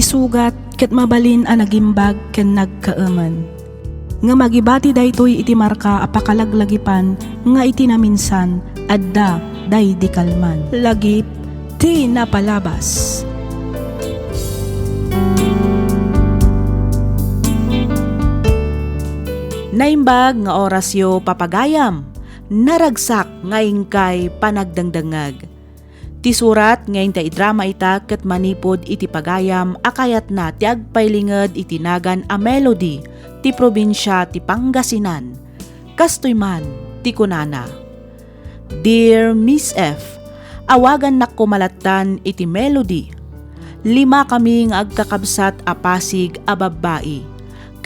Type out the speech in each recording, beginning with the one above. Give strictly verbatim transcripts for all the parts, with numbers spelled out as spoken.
Sugat ket mabalin a nagimbag ken nagkaemen. Ngem agibati daytoy iti marka a pakalaglagipan nga iti naminsan, adda daydi kalman. Lagip ti napalabas. Naimbag nga orasyo, papagayam. Naragsak nga inkay panagdengdengngeg. Ti surat nga inta idrama ita ket manipud iti pagayam a kayatna ti agpailinged iti nagan a Melody ti probinsia ti Pangasinan. Kastoy man ti kunana, "Dear Miss F, awagannakko malattan iti Melody. Lima kami nga agkakabsat a Pasig a babbai,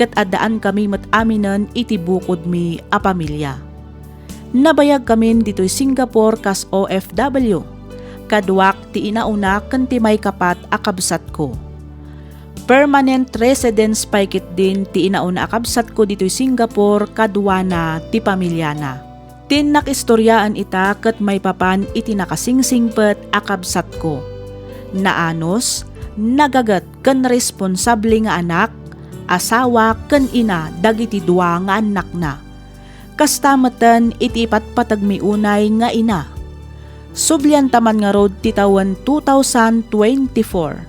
ket addaan kami met aminen iti bukodmi a pamilia. Nabayag kamin ditoy Singapore kas O F W. Kaduak ti inauna ken ti maikapat a kabsatko. Permanent residence pay ketdin ti inauna a kabsatko ditoy Singapore kaduana ti pamiliana. Tinnak istoriaan ita ket maipapan iti nakasingsingpet a kabsatko. Naanus, nagaget ken responsable nga anak, asawa ken ina dagiti dua nga annakna. Kasta metten iti ipatpategmi unay nga ina. Sublianta man ngarud ti tawen two thousand twenty-four.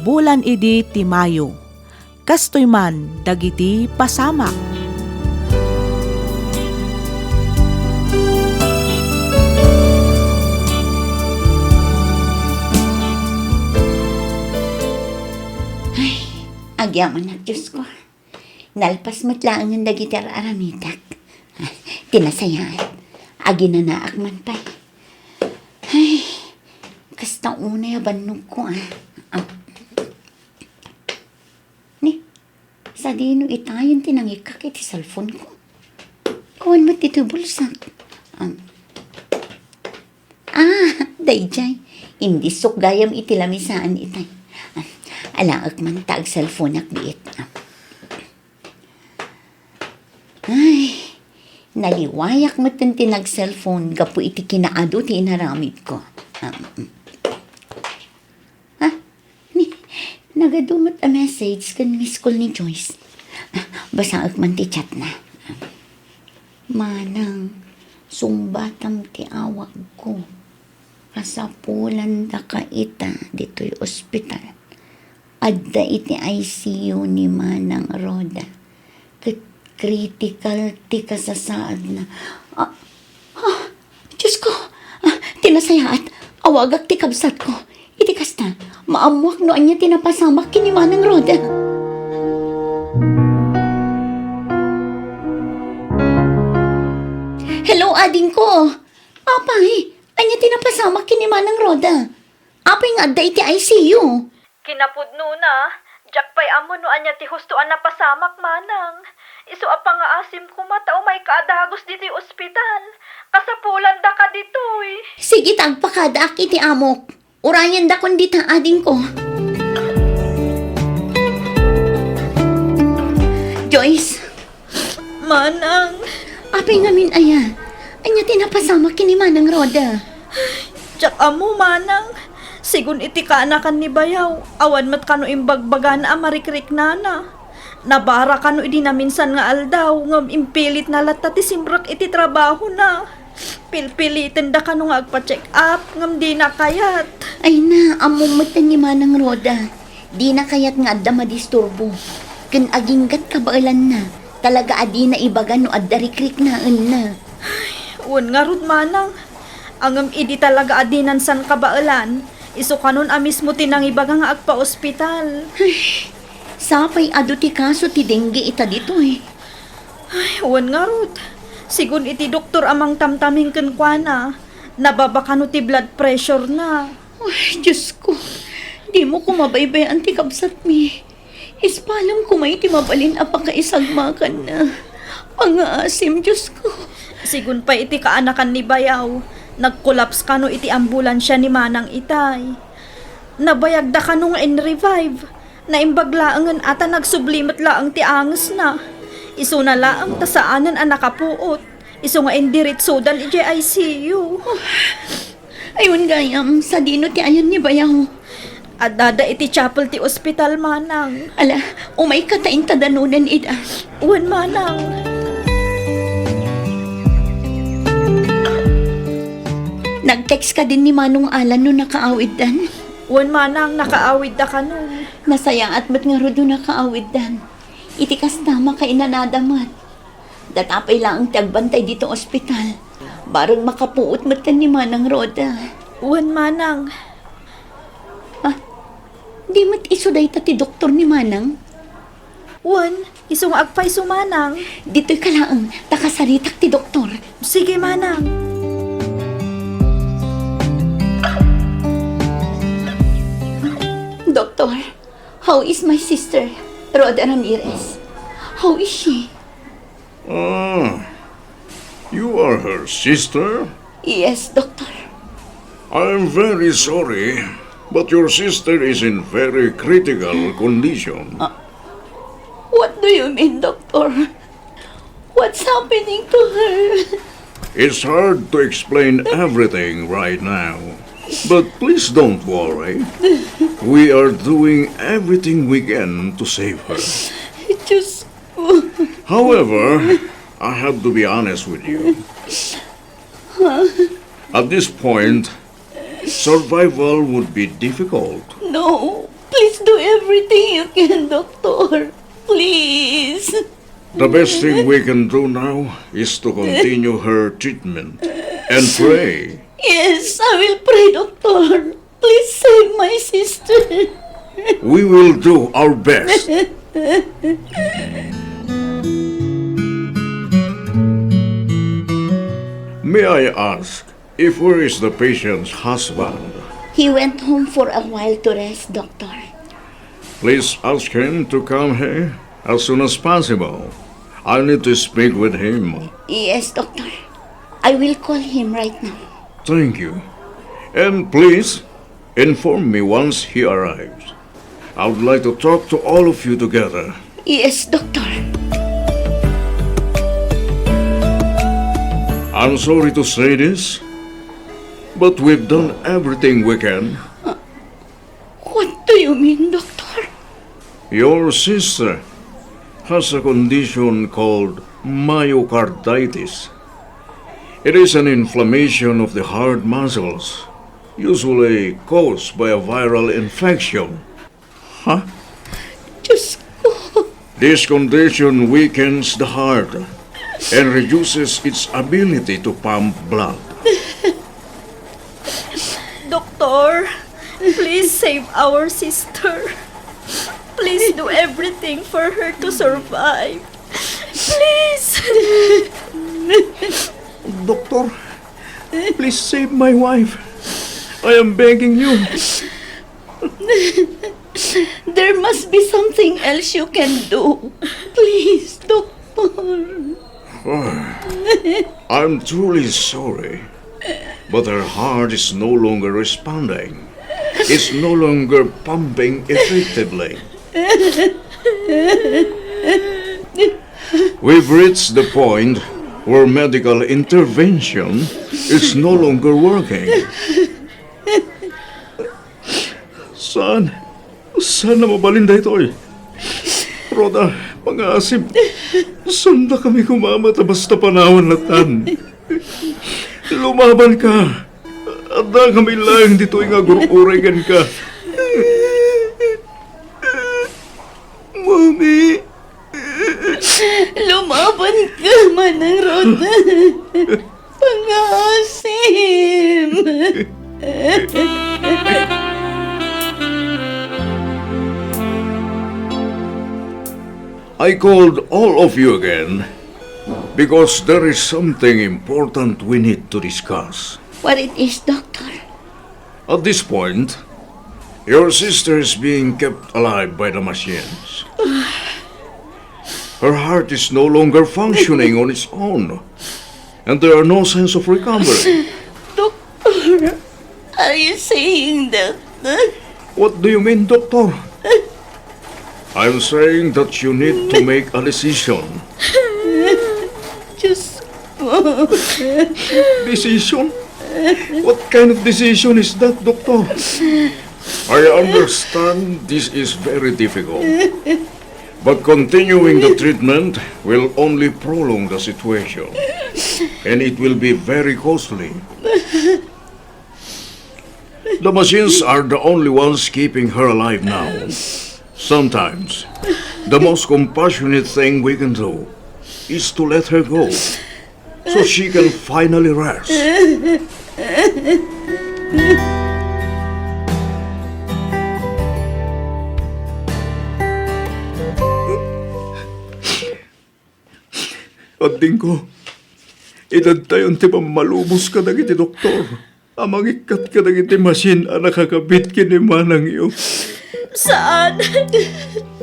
Bulan idi ti Mayo. Kastoy man dagiti pasamak." Ay, agyamanak, Diosko. Nalpas met laengen dagiti ar-aramidak. Ti nasayaat, aginanaak man pay. Ay, kasta unay a bannogko, a. A. Ni, sadino itayen ti nangikkak iti cellphone-ko? Awan met ditoy bulsak. Am. Ah, daydiay. Indissok gayam iti lamisaan itay. Am, alaek man ta ag-cellphone-ak biit. Am. Ay, naliwayak metten ti nag-cellphone gapu iti kinaadu ti inaramidko. Am. Ha? Ni, nagadu met a message ken miss call ni Joyce. Ah, basaek man ti chatna. "Manang, sungbatam ti awagko. Kasapulandaka ita ditoy ospital. Adda iti I C U ni Manang Roda. Ket critical ti kasasaadna." Ah, ah, Diosko! Ah, ti nasayaat, awagak ti kabsatko. Iti kasta, maammoak no ania ti napasamak ken ni Manang Roda. Hello, adingko! Apay, ania ti napasamak ken ni Manang Roda? Apay nga adda iti I C U? Kinapudnona, diak pay ammo no ania ti husto a napasamak, manang. Isu a pangaasim koma ta umayka a dagus ditoy ospital. Kasapulandaka ditoy. Sige ta agpakadaak iti amok. Urayendakon dita, adingko. Joyce. Manang. Apay ngamin aya? Ania ti napasamak ken ni Manang Roda? Diak ammo, manang. Sigun iti kaanakan ni bayaw, awan met kano imbagbagana a marikriknana. Nabara kano idi naminsan nga aldaw, ngem impilitna latta ti simrek iti trabahona. Pilpilitenda kano nga agpa-check up, ngem dina kayat. Ay na, ammom met ni Manang Roda. Dina kayat nga adda madisturbo. Ken aginggat kabaelanna, talaga a dina ibaga no adda rikriknaenna. Wen ngarud, manang. Ngem idi talaga a dinan san kabaelan, isu kanon a mismo ti nangibaga nga agpa-ospital. Ay, sapay adu ti kaso ti dengue ita ditoy. Ay, wen ngarud. Sigun iti doktor a mangtamtaming kenkuana, nababa kano ti blood pressure na. Ay, Diosko, dimo koma baybay-an ti kabsatmi. Ispalem koma iti mabalin a pakaisagmakanna. Pangaasim, Diosko. Sigun pay iti kaanakan ni bayaw, nagkolaps kano iti ambulansia ni manang itay. Nabayagda kano nga in-revive. Naimbag laengen a ta nagsubli met laeng ti angesna. Isuna laeng ta saanen a nakapuot. Isu nga indiritsodan idiay I C U. Ay, wen gayam, sadino ti ayan ni bayaw? Addada iti chapel ti ospital, manang. Ala, umayka ta inta danonen ida. Wen, manang. Nag-text kadin ni Manong Alan no nakaawiddan? Wen, manang, nakaawidda kano. Nasayaat met ngarud no nakaawiddan. Iti kasta, makainanada met. Data pay laeng ti agbantay ditoy ospital. Bareng makapuot met ken ni Manang Roda. Wen, manang. Ah, di met isu dayta ti doktor ni Manang? Wen, isu nga agpayso, manang. Ditoyka laeng, ta kasaritak ti doktor. Sige, manang. Doktor, how is my sister, Rhoda Ramirez? How is she? Ah, you are her sister? Yes, Doctor. I am very sorry, but your sister is in very critical condition. Ah, what do you mean, Doctor? What's happening to her? It's hard to explain everything right now, but please don't worry. We are doing everything we can to save her. Just However, I have to be honest with you. At this point, survival would be difficult. No, please do everything you can, Doctor. Please. The best thing we can do now is to continue her treatment and pray. Yes, I will pray, Doctor. Please save my sister. We will do our best. May I ask, if where is the patient's husband? He went home for a while to rest, Doctor. Please ask him to come here as soon as possible. I need to speak with him. Yes, Doctor. I will call him right now. Thank you. And please, inform me once he arrives. I would like to talk to all of you together. Yes, Doctor. I'm sorry to say this, but we've done everything we can. What do you mean, Doctor? Your sister has a condition called myocarditis. It is an inflammation of the heart muscles, usually caused by a viral infection. Huh? Diyos ko. This condition weakens the heart and reduces its ability to pump blood. Doctor, please save our sister. Please do everything for her to survive. Please. Doctor, please save my wife. I am begging you. There must be something else you can do. Please, Doctor. I'm truly sorry, but her heart is no longer responding. It's no longer pumping effectively. We've reached the point where medical intervention is no longer working. Saan? Saan na mabalin daytoy? Rhoda, pangaasim. Saanda kami kumama ta basta panawan latan. Lumaban ka. Adda kami laeng ditoy nga agur-uray kenka. Mami. Lumaban ka, Manang Rhoda. Pangaasim. I called all of you again because there is something important we need to discuss. What it is, Doctor? At this point, your sister is being kept alive by the machines. Her heart is no longer functioning on its own, and there are no signs of recovery. Doctor, are you saying that? What do you mean, Doctor? I'm saying that you need to make a decision. Diyos ko. Decision? What kind of decision is that, Doctor? I understand this is very difficult, but continuing the treatment will only prolong the situation, and it will be very costly. The machines are the only ones keeping her alive now. Sometimes, the most compassionate thing we can do is to let her go so she can finally rest. Adingko, itedtayon ti pammalubos kadagiti doktor a mangikkat kadagiti masin a nakakabit ken ni manangyo. Saan?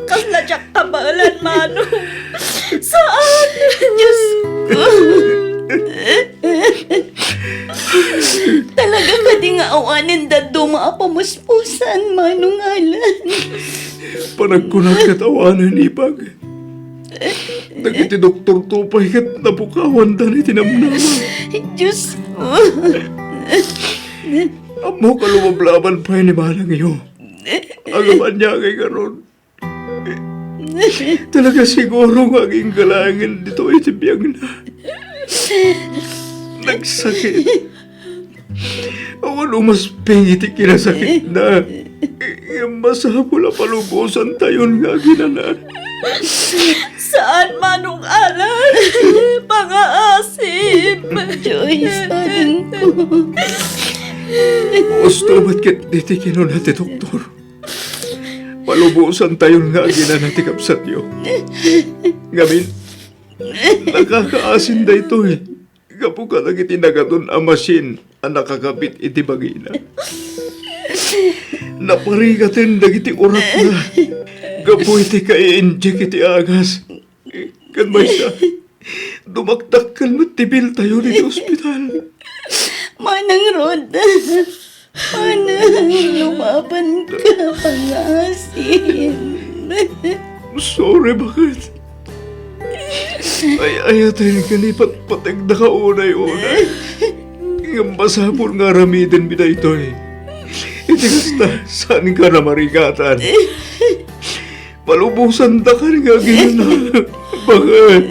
Kasla diak kabaelan, Manong. Saan? Diyos ko. Talaga kadi nga awanen dadduma a pamuspusan, Manong Alan? Panagkunak ket awanen, ipag. Dagiti doktorto pay ket napukawandan iti namnama. Diyos ko. Ammok a lumablaban pay ni manangyo. Agabanyagay ngarud. Talaga siguro nga aginggalangen ditoy iti biagna. Nagsakit. Awan umasping iti kinasakitna. Ngem masapul a palubosantayon nga aginana. Saan, Manong Alan? Pangaasim. Joyce, adingko. Usto met ket diti kinuna ti doktor. Palubosantayon nga aginana ti kabsatyo. Ngamin, nakakaasin daytoy gapu kadagiti nagadun a masin a nakakabit iti bagina. Naparigaten dagiti uratna gapu iti kai-inject iti agas. Ken maysa, dumakdakkel met ti biltayo iti ospital. Manang Rod, Manang, lumaban ka, pangaasim. Sorry, baket. Ay-ayaten nga ipatpategda ka unay-unay. Ngem masapul nga aramidenmi daytoy. Iti kasta, saan ka namarigatan. Palubosandakan nga aginana. Baket.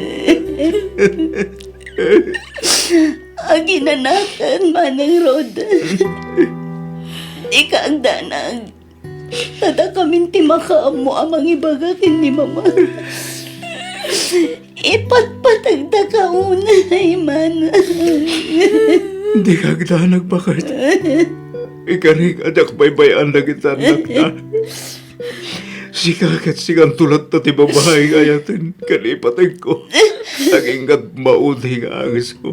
Aginanakan, Manang Rod. Dika agdanag. Ta dakamin ti makaammo a mangibaga ken ni Mama. Ipatpategda ka unay, Manang. Dika agdanag, baket. Ikarik a diak baybay-an dagiti annakna. Sika ket sikanto latta ti babai nga ayaten ken ipategko. Agingga maudi nga angesko.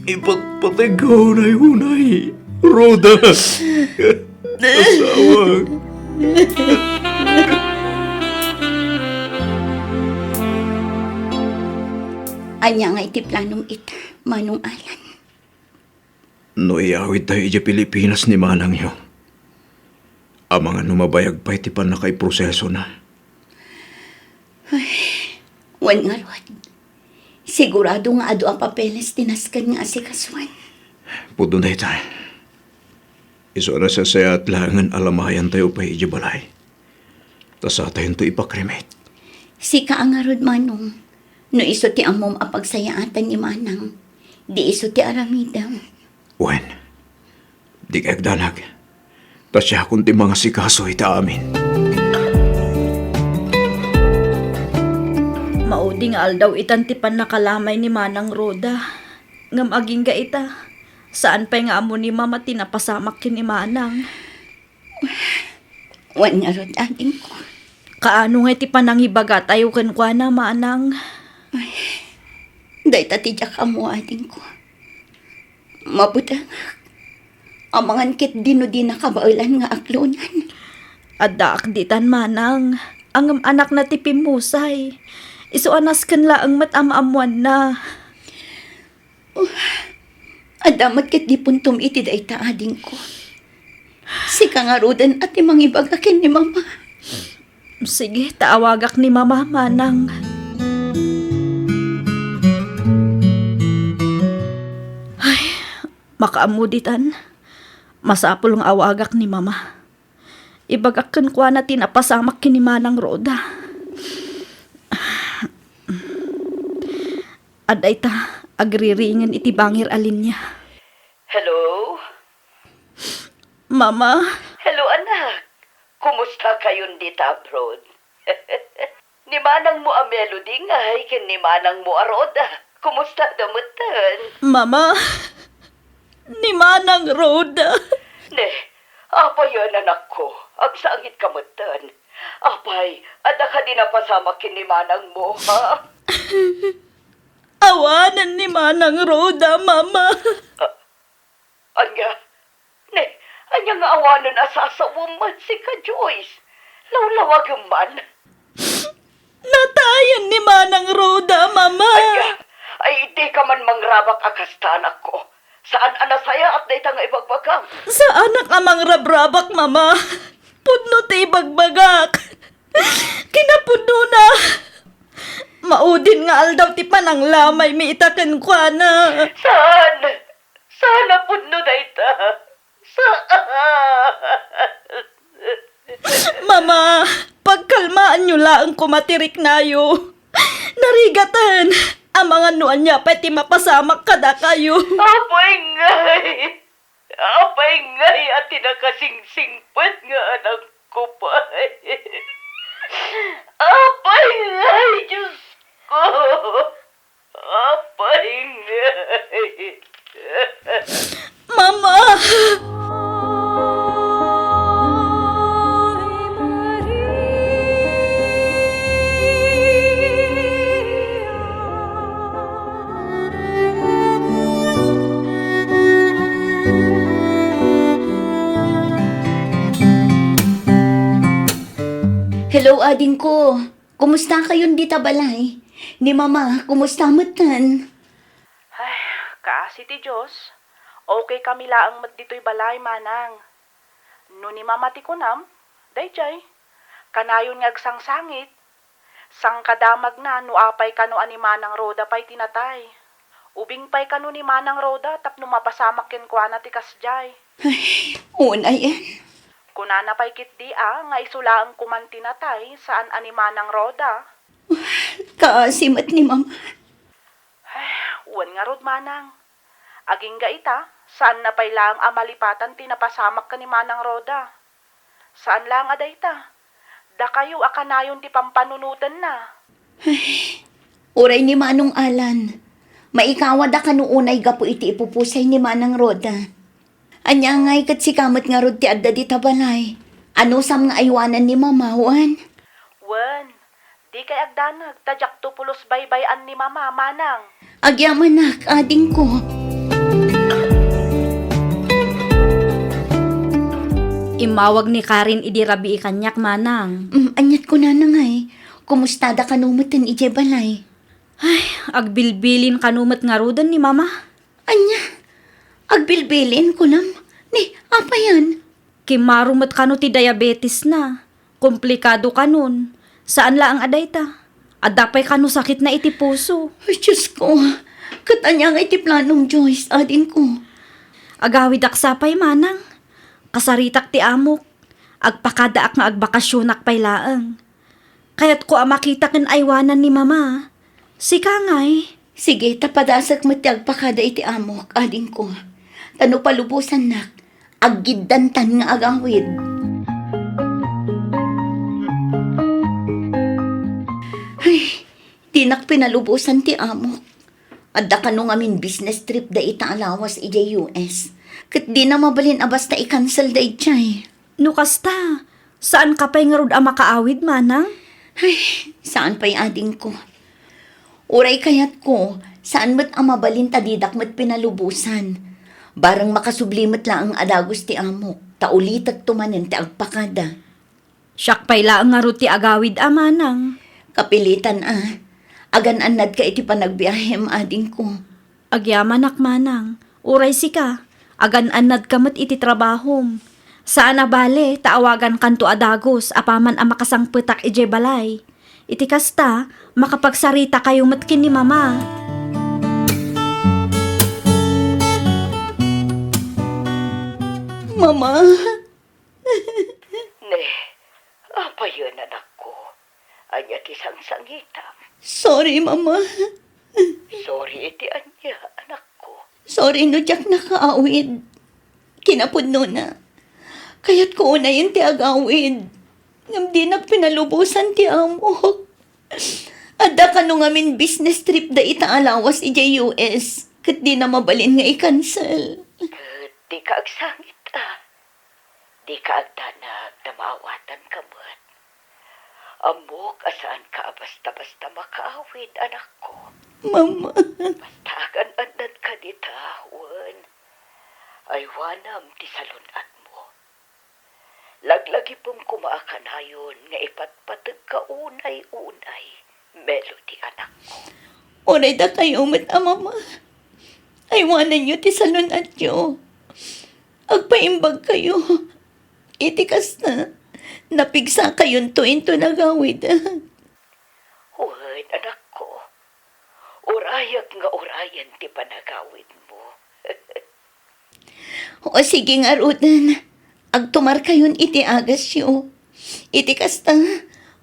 Ipatpategko unay-unay, Rhoda. Asawak. Ania nga iti planom ita, Manong Alan? No iyawidtayo idiay Pilipinas ni manangyo, amangan no mabayag pay ti pannakaiprosesona. Ay, wen ngarud, sigurado nga adu a papeles ti nasken nga asikasuan. Pudno dayta. Isu a nasasayaat laengen a lamayantayo pay idiay balay. Ta satayonto ipakrimit. Sika a ngarud, Manong. No isu ti ammom a pagsayaatan ni Manang, di isu ti aramidem. Wen, dika agdanag. Ta siakon ti mangasikaso ita amin. Maudi nga aldaw itan ti pannakalamay ni Manang Rhoda. Ngem agingga ita, saan pay nga ammo ni Mama ti napasamak ken ni Manang. Wen ngarud, adingko. Kaano ngay ti panangibagatayo kenkuana, Manang? Ay, dayta ti diak ammo, adingko. Mabutengak. Amangan ket dino dina kabaelan nga aklongen. Addaak ditan, Manang. Ngem anakna ti pimmusay. Isu a nasken laeng met a maammoanna. Oh, adda met ket di puntom iti dayta, adingko. Sika ngaruden a ti mangibaga ken ni Mama. Sige, ta awagak ni Mama, Manang. Ay, makaammo ditan. Masapul nga awagak ni Mama. Ibagak kenkuana ti napasamak ken ni Manang Roda. Adda ita, agriringen iti bangir a linia. Hello? Mama? Hello, anak. Kumusta kayon dita abroad? Ni manangmo a Melody ngay ken ni manangmo a Roda, kumusta da metten? Mama, ni Manang Roda. Ne, apayen, anakko, agsangit ka metten. Apay, adda kadi napasamak ken ni manangmo, ha? Awanen ni Manang Roda, Mama. Ah, anya? Ne, anya nga awanen a sasawem met sika, Joyce? Lawlawagem man. Natayen ni Manang Roda, Mama. Anya? Ay, dika man mangrabak a kasta, anakko. Saan a nasayaat dayta nga ibagbagam. Saanak a mangrabrabak, Mama. Pudno ti ibagbagak. Kinapudnona. Maudin nga aldaw ti pananglamaymi ita kenkuana. Saan? Saan a pudno dayta? Saan? Mama, pagkalmaanyo laeng koma ti riknayo. Narigaten, amangan no ania pay ti mapasamak kadakayo. Apay ngay! Apay ngay a ti nakasingsingpet nga anakko pay? Apay ngay, Diyos ko! Apay ngay! Mama! Hello, adingko. Kumusta kayon dita balay? Ni Mama, kumusta metten? Ay, kaasi ti Dios. Okay kami laeng met ditoy balay, Manang. No ni Mama ti kunam, daydiay. Kanayon nga agsangsangit. Sangkadamagna no apay kano a ni Manang Roda pay ti natay. Ubing pay kano ni Manang Roda tapno mapasamak kenkuana ti kasdiay. Ay, unay, en. Kunana pay ketdi a nga isu laeng koman ti natay, saan a ni Manang Roda. Kaasi met ni Mama. Ay, wen ngarud, Manang. Agingga ita, saanna pay laeng a malipatan ti napasamak ken ni Manang Roda. Saan laeng a dayta. Dakayo a kanayon ti pampanunotenna. Ay, uray ni Manong Alan. Maikawada kano unay gapu iti ipupusay ni Manang Roda. Ania ngay ket sika met ngarud ti adda dita balay? Anusam nga aywanan ni Mama, wen? Wen, dikay agdanag ta diakto pulos baybay-an ni Mama, Manang. Agyamanak, adingko. Immawag ni Karen idi rabii kaniak, Manang. Mm, aniat kunana ngay? Kumustada kano metten idiay balay? Ay, agbilbilin kano met ngaruden ni Mama. Ania? Agbilbilin, kunam? Ni, apayen? Kimmaro met kano ti diabetesna. Komplikado kanon. Saan laeng a dayta. Adda pay kano sakitna iti puso. Ay, Diyos ko. Ket ania ngay ti planom, Joyce, adingko? Agawidak sa pay, Manang. Kasaritak ti amok. Agpakadaak nga agbakasionak pay laeng. Kayatko a makita ken aywanan ni Mama. Sika ngay? Sige, ta padasek met ti agpakada iti amok, adingko. Ta no palubosannak, aggiddantan nga agawid. Ay, dinak pinalubosan ti amok. Adda kano ngamin business trip dayta a lawas idiay U S. Ket dina mabalin a basta i-cancel daydiay. No kasta, saanka pay ngarud a makaawid, Manang? Ay, saan pay, adingko. Uray kayatko, saan met a mabalin ta didak met pinalubosan. Bareng makasubli met laeng a dagus ti amok, ta ulitekto manen ti agpakada. Siak pay laeng ngarud ti agawid a, Manang. Kapilitan a. Agan-annadka iti panagbiahem, adingko. Agyamanak, Manang. Uray sika, agan-annadka met iti trabahom. Saan a bale, ta awagankanto a dagus apaman a makasangpetak idiay balay. Iti kasta, makapagsarita kayo met ken ni Mama. Mama. Ne, apayen, anakko? Ania ti sangsangitam? Sorry, Mama. Sorry iti ania, anakko? Sorry no diak nakaawid. Kinapudnona, kayatko unayen ti agawid. Ngem dinak pinalubosan ti amok. Adda kano ngamin business trip dayta a lawas idiay U S, ket dina mabalin nga i-cancel. Ket dika agsangit, a. Dika agdanag ta maawatanka met. Ammok a saanka a basta-basta makaawid, anakko. Mama. Basta agan-annadka dita, wen, aywanam ti salun-atmo. Laglagipem koma a kanayon nga ipatpategka unay-unay, Melody, anakko. Uray dakayo met a mama, aywananyo ti salun-atyo. Agpaimbagkayo. Iti kasta, napigsakayonto inton agawid. Wen, anakko. Urayak nga urayen ti panagawidmo. O sige ngaruden, agtumarkayon iti agasyo. Iti kasta,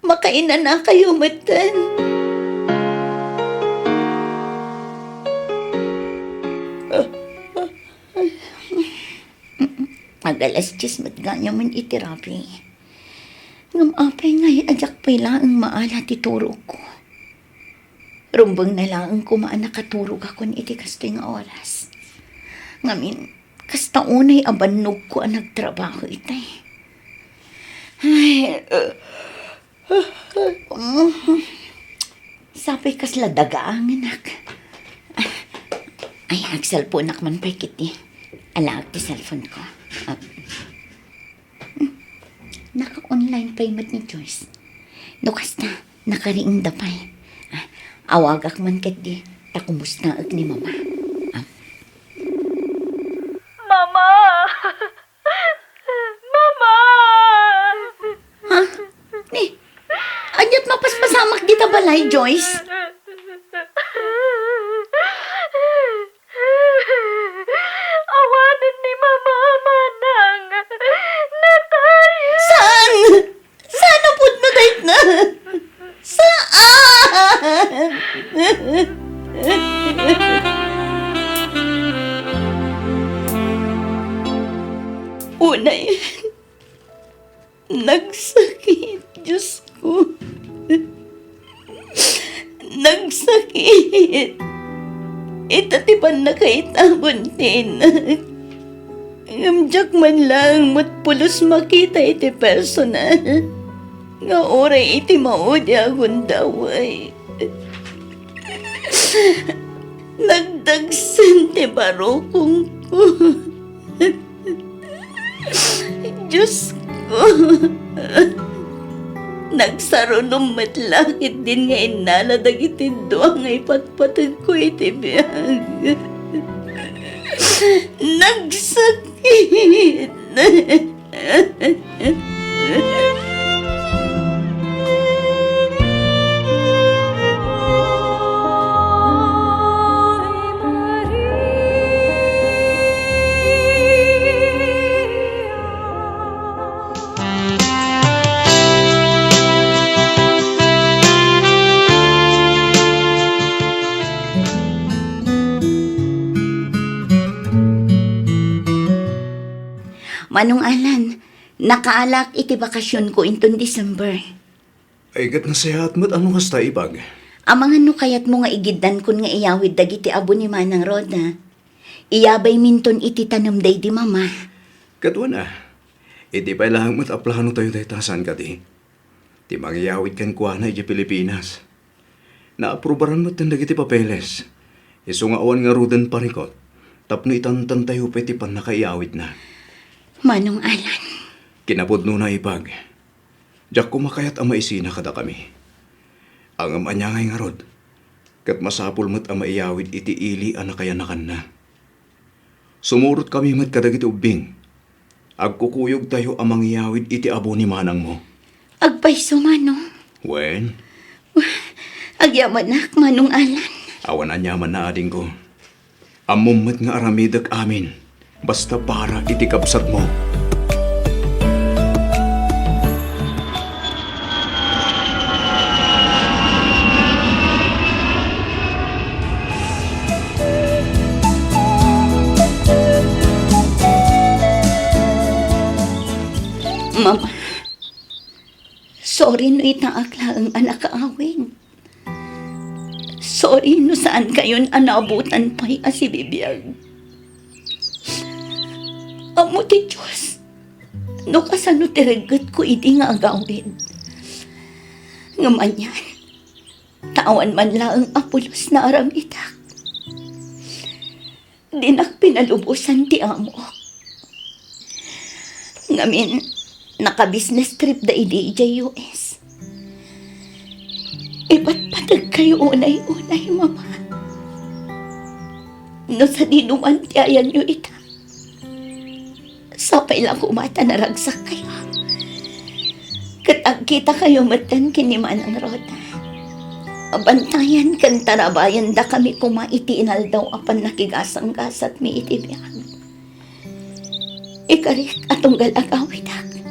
makainanakayo metten. Ag-alas dies met gayam iti rabii. Ngem apay ngay a diak pay laeng maala ti turogko? Rumbeng na laeng koma a nakaturogakon iti kastoy nga oras. Ngamin, kasta unay a bannogko a nagtrabaho itay. Ay, sapay kasla daga angenak. Ay, agsalponak man pay ketdi. Alaek ti cellphone ko. Ah. Hmm. Naka-online pay met ni Joyce. No kasta, nakariingda pay. Ah, awagak man ketdi, ta kumustaek ni Mama. Ah. Mama! Mama! Ha? Ni, ania't mapaspasamak dita balay, Joyce? Awanen ni Mama, Manang. Natay. Saan? Saan a pudno dayta? Saan? Unay, nagsakit, Diyos ko. Nagsakit. Ita ti pannakaitagon ti inak. Ngem diak man laeng met pulos makita iti personal nga uray iti maudi a gundaway. Nagdagsen ti barukongko. Diyos ko, nagsarunom met la ketdin nga innala dagiti dua nga ipatpategko iti biag. Nagsakit. Manong Alan, nakaalak iti bakasionko inton December. Ay, ket nasayaat met a no kasta, Ipag. Amangan no kayatmo nga igiddankon nga iyawid dagiti abu ni Manang Roda. Iyabayminton iti tanem daydi Mama. Ket wen a, idi pay laeng met a plano tayo dayta, saan kadi? Ti mangiyawid kenkuana idiay Pilipinas. Naaprubaran met dagiti papeles. Isu nga awan ngaruden parikut tapno itantan tayo pay ti pannakaiyawidna. Manong Alan. Kinapudnona, Ipag. Diak koma kayat a maisina kadakami. Ngem ania ngay ngarud, ket masapul met a maiyawid iti ili a nakayanakanna. Sumurotkami met kadagiti ubbing. Agkukuyogtayo a mangiyawid iti abu ni manangmo. Agpayso, Manong. Wen? Agyamanak, Manong Alan. Awan aniamanna, adingko. Ammom met nga aramidek amin, basta para iti kabsatmo. Mama, sorry no itaak laeng a nakaawid. Sorry no saankayon a naabutan pay a sibibiag. Ammo ti Dios no kasano ti reggetko idi nga agawid. Ngem anian, ta awan man laeng a pulos nga aramidek. Dinak pinalubosan ti amok. Ngamin, naka-business trip da idi idiay U S. Ipatpategkayo unay-unay, Mama. No sadino man ti ayanyo ita, sapay la koma ta naragsakkayo. Ket agkitakayo metten ken ni Manang Rodan. Bantayan ken tarabayendakami koma iti inaldaw a pannakigasanggasatmi iti biag. Ikarik a tunggal agawidek,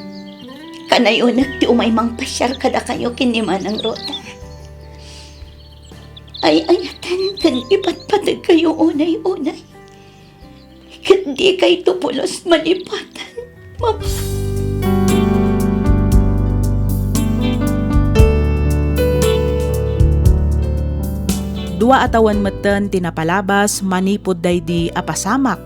kanayonek ti umay mangpasiar kadakayo ken ni Manang Rodan. Ay-ayaten ken ipatpategkayo unay-unay. Ket dikayto pulos malipatan, Mama. Dua a tawen metten ti napalabas manipud daydi a pasamak,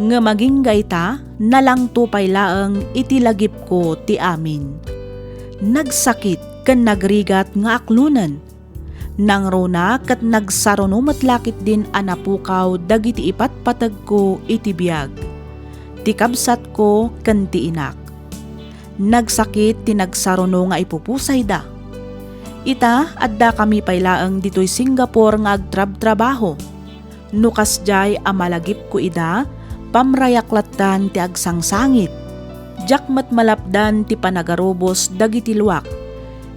ngem agingga ita, nalangto pay laeng iti lagipko ti amin. Nagsakit ken nagrigat nga aklonen. Nangruna ket nagsaruno met la ketdin a napukaw dagiti ipatpategko iti biag, ti kabsatko ken ti inak. Nagsakit ti nagsaruno nga ipupusayda. Ita, addakami pay laeng ditoy Singapore nga agtrabtrabaho. No kasdiay a malagipko ida, pamrayak lattan ti agsangsangit. Diak met malapdan ti panagarubos dagiti luak.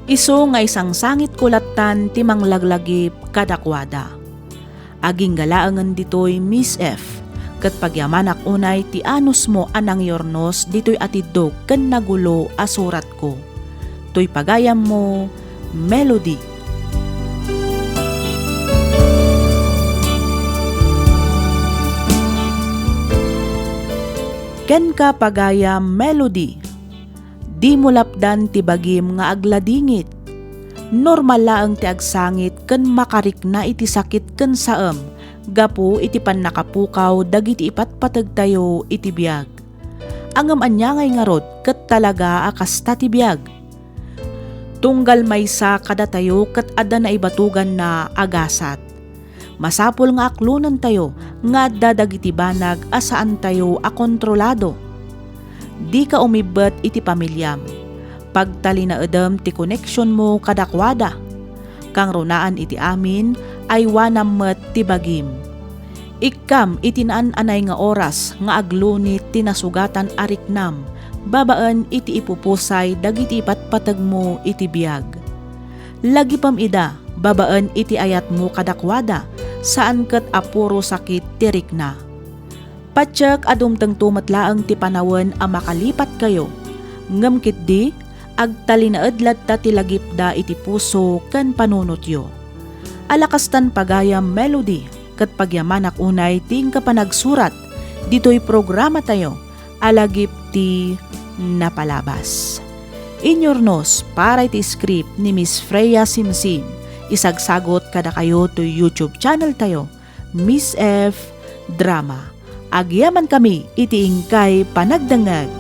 Isu nga isangsangitko lattan ti manglaglagip kadakuada. Agingga laengen ditoy Miss F, ket pagyamanak unay ti anusmo a nangyurnos ditoy atiddog ken nagulo a suratko. Toy pagayammo, Melody. Kenka, pagayam Melody, dimo lapdan ti bagim nga agladingit. Normal laeng ti agsangit ken makarikna iti sakit ken saem gapu iti pannakapukaw dagiti ipatpategtayo iti biag. Ngem ania ngay ngarud ket talaga a kasta ti biag? Tunggal maysa kadatayo ket adda naibatuganna a gasat. Masapul nga aklonentayo nga adda dagiti banag a saantayo a kontrolado. Dika umibbet iti pamiliam. Pagtalinaedem ti koneksionmo kadakuada. Kangrunaan iti amin, aywanam met ti bagim. Ikkam iti naan-anay nga oras nga aglunit ti nasugatan a riknam babaen iti ipupusay dagiti ipatpategmo iti biag. Lagipem ida babaen iti ayatmo kadakuada, saan ket a puro sakit ti rikna. Patiek a dumtengto met laeng ti panawen a makalipatkayo, ngem ketdi, agtalinaed latta ti lagipda iti puso ken panunotyo. Ala kastan, pagayam Melody, ket pagyamanak unay ti inka panagsurat ditoy programatayo a lagip ti napalabas. Inyurnos para iti script ni Miss Freya Simsim, isagsagot kadakayo toy YouTube channel tayo, Miss F Drama. Agyamankami iti inkay panagdengngeg.